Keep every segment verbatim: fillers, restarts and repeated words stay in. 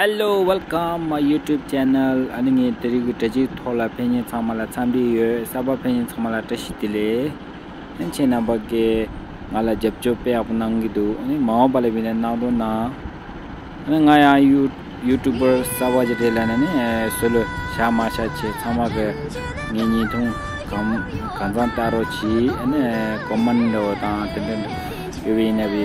Hello, welcome my YouTube channel. ཨ་ནི་ངས་དེ་རིང་གི་དྲ་རྒྱའི་ཐོག་ལ་ཕེབས་མཁན་ཚང་མ་ལ་འཚམས་འདྲི་ཡོད། གསར་པ་ཕེབས་མཁན་ཚང་མ་ལ་བཀྲ་ཤིས་བདེ་ལེགས། ཨ་ནི་ཁྱེད་རྣམ་པ་གིས་ང་ལ་རྒྱབ་སྐྱོར་དཔེ་ཡག་པོ་གནང་གི་འདུག་ཨ་ནི་མ་འོངས་པ་ལ་ཡིན་ན་གནང་རོགས་གནང་། ཨ་ནི་ང་ཡང་ཡུ་ཡུ་ཊུབ་པར་གསར་པ་ཅིག་རེད་ལབ་ན་ནི་བཟོ་ལོ་བཞག་མ་བཞག་བྱས་ཚང་མ་གིས་ངའི་བརྙན་ཐུང་གང་གང་ཚང་ལྟ་རོགས་གྱིས། ཨ་ནི་ཀོ་མེན་ཊི་འདྲ་བོ་དང་དེ་འདྲ་ཡོད་པ་ཡིན་ན་བི་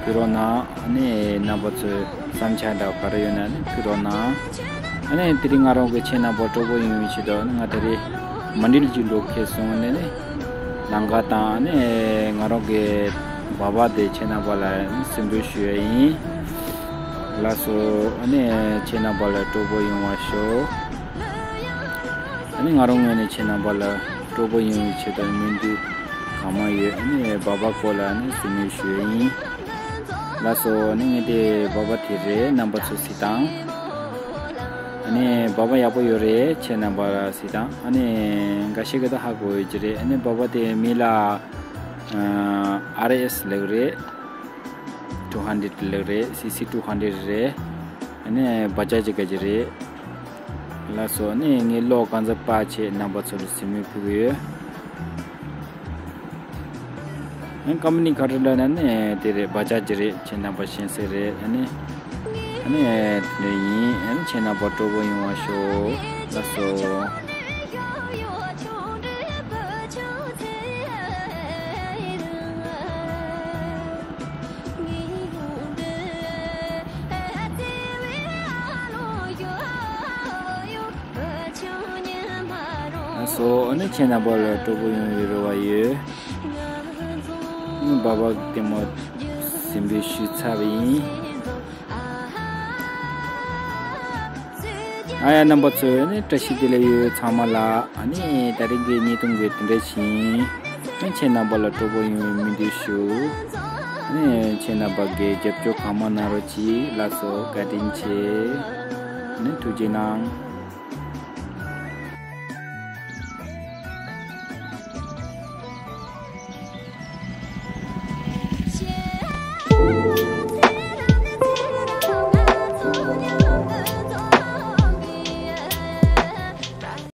ཕུལ་རོགས་གནང་། ཨ་ནི་རྣམ་པ་ཚོས་བསམ་འཆར་འདྲ་ག་རེ་ཡོད་ན་ནི་ཕུལ་རོགས་གནང་། ཨ་ནི་དེ་རིང་ང་རང་གི་ཁྱེད་རྣམ་པ་སྤྲོ་པོ་ཡོང་བའི་ཆེད་དུ་ཨ་ནི་ང་དེ་རིང་མ་འགྲིལ་གྱི་འགྲོ་ཁེལ་སོང་ནས་ནི་ལམ་ཁ་དང་ཨ་ནི་ང་རང་གི་བ་བ་དེ་ཁྱེད་རྣམ་པ་ལ་ནི་སེམས་འབུལ་ཞུ་ཡ་ཡིན། ལགས་སོ། ཨ་ནི་ཁྱེད་རྣམ་པ་ལ་སྤྲོ་པོ་ཡོང་བ་ཤོག་ཨ་ནི་ང་རང་ངོས་ནས་ཁྱེད་རྣམ་པ་ལ་སྤྲོ་པོ་ཡོང་བའི་ཆེད་དུ་སྨོན་འདུན་གང་མང་ཡོད། ཨ་ནི་བ་བ་སྐོར་ལ་ནི་གཟིགས་མོལ་ཞུ་ཡ་ཡིན། ལགས་སོ། ཨ་ནི་ངའི་དེ་བ་བ་དེ་རེད། རྣམ་པ་ཚོ་གཟིགས་དང་། ཨ་ནི་བ་བ་ཡག་པོ་ཡོད་རེད། ཁྱེད་རྣམ་པ་གཟིགས་དང་། ཨ་ནི་འགའ་ཤས་ཀྱིས་ད་ཧ་གོ་ཡོད་ཀྱི་རེད། ཨ་ནི་བ་བ་དེ་མི་ལ་ཨར་ཨེས་ལབ་རེད། ཊུ་ཧན་ཌེ་ཌི་ལབ་རེད། སི་སི་ཊུ་ཧན་ཌེ་ཌི་རེད། ཨ་ནི་བ་ཇ་ཇི་ག་ཅི་རེད། ལགས་སོ། ཨ་ནི་ངའི་ལོ་གང་ཚ་པ་ཆེ་རྣམ་པ་ཚོ་ལ་གཟིགས་མོལ་ཕུལ་གི་ཡོད། ཨ་ནི་ཀམ་པ་ནི་ག་རེ་ལབ་ན་ནི་དེ་རེད། བ་ཇ་ཇི་རེད། ཁྱེད་རྣམ་པ་ཤེས་གསལ་རེད། ཨ་ནི་ཨ་ནི་དེ་འདྲ་ཡིན། ཨ་ནི་ཁྱེད་རྣམ་པ་སྤྲོ་པོ་ཡོང་བ་ཤོག་ལགས་སོ། ལགས་སོ། ཨ་ནི་ཁྱེད་རྣམ་པ་ལ་སྤྲོ་པོ་ཡོང་བའི་རེ་བ་ཡོད། ཨ་ནི་བ་བ་ལྟད་མོ་གཟིགས་མོལ་ཞུས་ཚར་བ་ཡིན། ཨ་ཡ་རྣམ་པ་ཚོ་ནི་བཀྲ་ཤིས་བདེ་ལེགས་ཡོད་ཚང་མ་ལ། ཨ་ནི་ད་རིང་གི་བརྙན་ཐུང་གི་དེ་འདྲ་ཞིག་ཨ་ཁྱེད་རྣམ་པ་ལ་སྤྲོ་པོ་ཡོང་བའི་སྨོན་འདུན་ཞུ། ཨ་ནི་ཁྱེད་རྣམ་པ་གིས་རྒྱབ་སྐྱོར་གང་མང་གནང་རོགས་གྱིས། ལགས་སོ། བཀའ་དྲིན་ཆེ། ཨ་ནི་ཐུགས་རྗེ་གནང་།